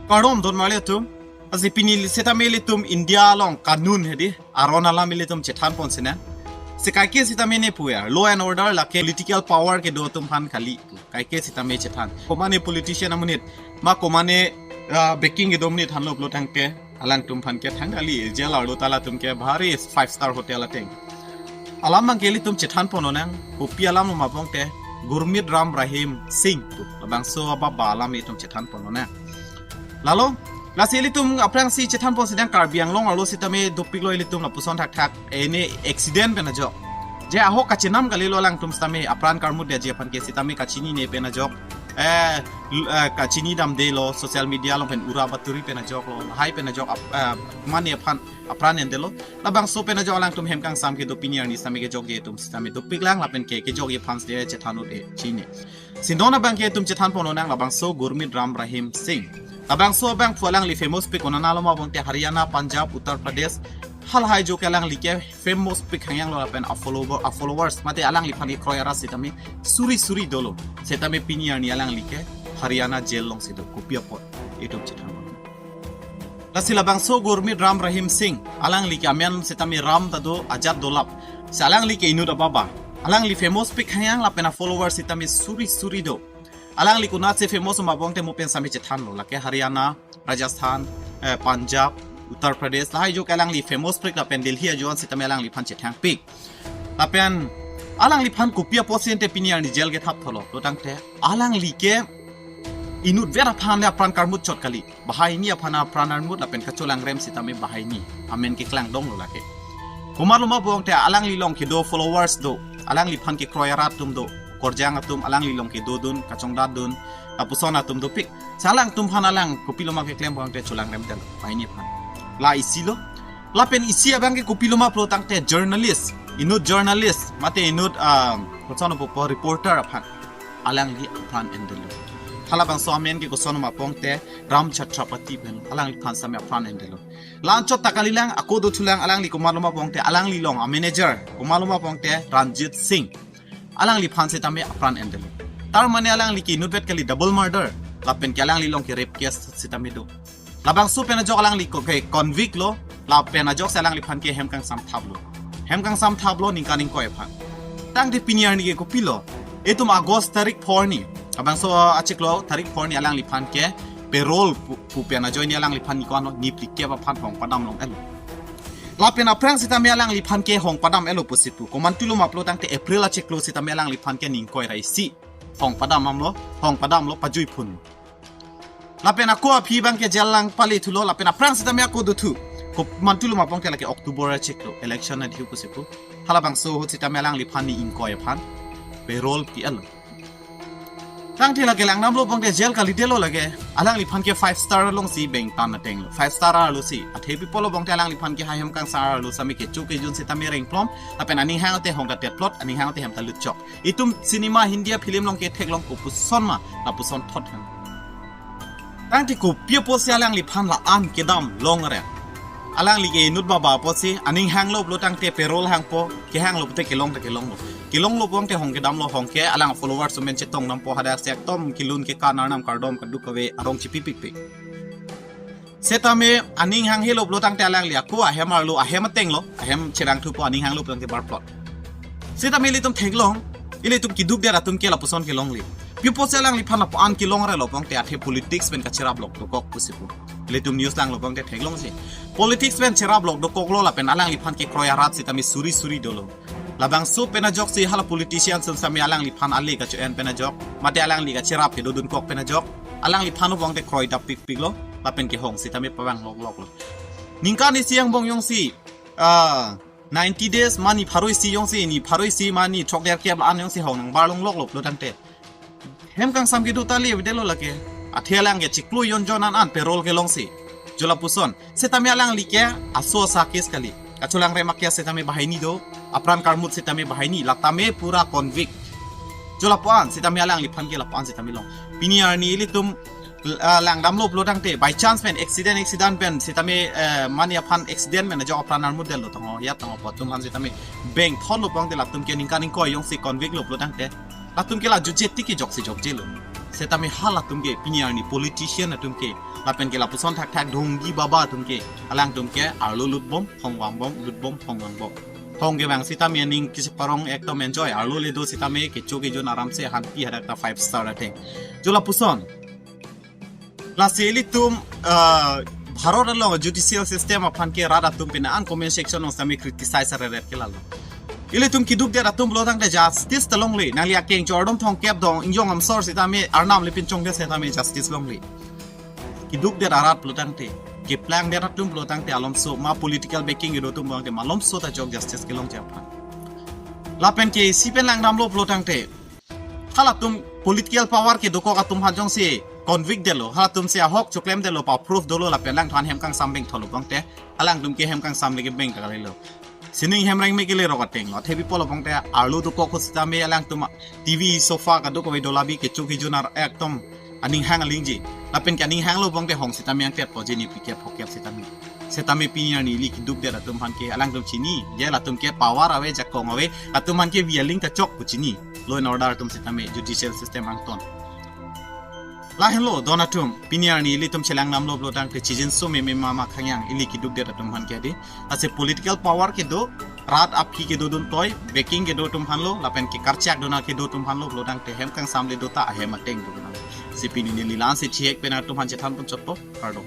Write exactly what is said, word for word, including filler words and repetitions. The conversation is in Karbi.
Kardom don marli atum. Lasi pini setame ilitum India along kanun hedi, aron alam ilitum chethan pon sina. Si kaike setame ne puya, law and order lake political power kedo atum aphan kali. Kaike setame chethan. Komane politician amonit, ma komane, ah, backing kedo amonit thanlo pulo tangte, alangtum aphan ke thang kali, jail arlo ta latum ke bahari five star hotel ateng. Alam abang ke ilitum chethan pon lonang, kopi alam ma abang te, Gurmeet Ram Rahim Singh, labangso ababa alam ilitum chethan pon lonang. Lalo, lasi ilitum aphrangsi chethan pon sidang Karbi Anglong arlo setame dopiklo ilitum lapuson thakthak, eh, ne accident pen ajok. Je ahok kachenam kalilo alangtum setame apran karmut dia je aphan ke setame kachinine pen ajok. Eh, l-, eh, kachini damdelo social media along pen ura baturi pen ajoklo, lahai pen ajok ap-, eh, mane aphan apran endelo. Labangso pen ajok alangtum hem kangsam kedo pini arni setame kejokje atum setame dopiklang lapen ke kejokje aphan sede chethan ut-e chini. Si non abang ke ilitum chethan pon lonang labangso Gurmeet Ram Rahim Singh. Labangso abangphu alangli famous pik onana lo ma abang te Haryana, Punjab, Uttar Pradesh. Halahai jo ke alangli ke famous pik hangyang lo lapen a follower, a followers mate alangliphan kekroi arat setame suri suri dolo. Setame pini arni alangli ke Haryana jail alongsi do, kopi apot ilitum chethan pon. Lasi labangso Gurmeet Ram Rahim Singh, alangli ke amen setame Ram ta do, ajat dolap. Si alangli ke inut ababa. Alangli famous pik hangyang lapen a followers setame suri suri do. Alangli konatsi famous ma abang te mo pen setame chethanlo. Lake Haryana, Rajasthan, eh, Punjab, Uttar Pradesh, lahai jo ke alangli famous pik lapen Delhi ajoine setame alangliphan chethang pik. Lapen alangliphan kopi apotsi ante pini arni jail kethap tholo. Lo tangte alangli ke inutvet aphan le apran karmut chot kali. Bahaini aphan apran armut lapen kacholangrem setame bahaini. Amen keklang dong lo lake. Komatlo ma abang te alangli along kedo followers do. Alangliphan kekroi arat atum do. Korjang atum alangli along kedodun, kachongdatdun, lapuson atum dopik. Si alangtum aphan alang kopilo ma keklem abang te cholangrem tel bahaini aphan. La isi lo. Lapen isi abang ke kopilo ma pulo tangte journalist, inut journalist, mate inut, ah, koson apo po reporter aphan alangli apran endelo. Halabangso amen ke koson ma abang te Ram Chhatrapati pen alangliphan setame apran endelo. La anchot ta kalilang, ako dothulang, alangli komatlo ma abang te alangli along a manager, komatlo ma abang te Ranjit Singh. Alangliphan setame apran endelo. Tar mane alangli ke inutvet kali, double murder. Lapen ke alangli along ke rape case setame do. Labangso pen ajok alangli ko ke convict lo, lapen ajoksi alangliphan ke hem kangsam thaplo. Hem kangsam thaplo ningkan ingkoi aphan. Tangte pini arni ke kopilo. Itum August tarik four ni. Labangso achiklo tarik four ni alangliphan ke parole pu, pu pen ajoine alangliphan ni ko-an lo, ni phlikep aphan hong padam long-etlo. Lapen aphrang setame alangliphan ke hong padam-etlo pusi pu. Komantulo ma pulo tangte April achiklo setame alangliphan ke ningkoi ra isi hong padam damlo, hong padamlo, pajui phun. Lapen ako aphi abang ke jail lang pale thulo, lapen aphrang setame ako dothu. Komantulo ma abang te lake October achiklo election adhiu pusi pu. Halabangso ahut setame alangliphan ni ingkoi aphan parole pi-etlo. Tangte lake langdamlo abang te jail kalidetlo lake. Alangliphan ke five star alongsi bengtan atenglo. Five star arlo si. Athe pi pulo abang te alangliphan ke hai hem kangsam arlo setame kecho kejun setame rengplom. Lapen aning hang te hong ta tetplot, aning hang te hem ta lutchok. Itum cinema Hindi film along ke theklong kopuson ma, lapuson thot hem. Tangte kopi apotsi alangliphan la-an kedam longre. Alangli ke inut baba apotsi, aning hanglo pulo tangte parole hangpo, kehanglo pute kelong ta kelonglo. Kelonglo abang te hong kedamlo, hong ke alang followers amen chetong dampo, hadak si ekdom kelun kekan arnam kardom kaduk kave arong chipipikpik. Setame aning hanghelo pulo tangte alangli ako ahem arlo, ahem atenglo, ahem cherang thupo, aning hanglo pulo tangte barplot. Setame ilitum theklong, ilitum keduk der atum ke lapuson kelongle. Pi apotsi alangliphan la-an kelongrelo abang te athe politics pen kacherap lok dokok pusi pu. Ilitum news langlo abang te theklongsi. Politics pen cherap lok dokoklo lapen alangliphan kekroi arat setame suri suri dolo. Labangso pen ajoksi hala politician setame alangliphan ale kacho-en pen ajok, mate alangli kacherap kedodunkok pen ajok, alangliphan abang te kroidap pikpiklo, lapen kehong setame pavang lokloklo. Ningkan isi angbong jongsi, ah, ninety days ma ni pharo isi jongsi, ni pharo isi ma ni throknerkep la-an jongsi hong nangbar longloklo pulo tangte hem kangsam kedo ta le avedetlo lake. Athe alang ke chiklo jon jon an-an parole kelongsi. Jo lapuson. Setame alangli ke aso asa case kali. Kacholangrem a-case setame bahaini do. Apran karmut setame bahaini. Latame pura convict. Jo lapu-an setame alangliphan ke lapu-an setame long. Pini arni ilitum, ah, langdamlo pulo tangte by chance pen accident, accident pen setame, eh, mane aphan accident pen ajok apran armut detlo tangho, ya tangho pu atum aphan setame bengthonlo abang te latum ke ningkan ingkoi jongsi convict lo pulo tangte. Latum ke la jutje tik ke joksi jokjelo. Setame halatum ke pini arni politician atum ke Lapen ke lapuson thakthak donggi baba atum ke, alangtum ke arlo lutbom, hong vangbom, lutbom, hong vangbom. Hong kevang sitame aning kisi parong ekdom enjoy, arlo le do sitame kecho kejun aramse hanpi hadak ta five star ateng. Jo lapuson. Lasi ilitum, uh, Bharat along judicial system aphan ke rat atum pina an comment section along sitame criticize areret ke lalo. Ilitum kidukdet atum pulo tangte justice ta longle, nangli akeng chordom thongkep dong, ingjong amsor sitame arnam le pinchongdet sitame justice longle. Kidukdet arat pulo tangte, keplangdet atum pulo tangte alomso, ma political backing kedo atum pulo tangte, malomso ta chok justice kelongji aphan. Lapen ke isi pen langdamlo pulo tangte, halatum political power kedokok atum aphan jongsi convict detlo, halatum si ahok choklemdetlo, pa proof dolo lapen alangthan hem kangsam bengtholo pulo tangte, alangtum ke hem kangsam leke beng takalilo. Sining hem rengme kele rok atenglo. Thepi pulo pulo tangte arlo dokok ko sitame alangtum T V, sofa kadokave dolabi kecho kejun ar ekdom aning hang alingji. Lapen ke aning hanglo pulo tangte hong sitame angkep po jeni pikep hokep sitame. Sitame pini arni ili kidukdet atum aphan ke alangtum chini. Je latum ke power ave, jakong ave, latum aphan ke vialing ta chok pu chini. Law and order atum sitame judicial system angton. Lahenlo don atum, pini arni ilitum chelang namlo pulo tangte chijinso meme mama khangyang ili kidukdet atum aphan ke adi. Lasi political power kedo, rat aphi kedodun toi, backing kedo atum aphanlo, lapen ke karchak dona kedo atum aphanlo pulo tangte hem kangsam le do ta ahem ateng do nang. Si pini neli la-an si chihek pen atum aphan chethan pon chotpo, kardom.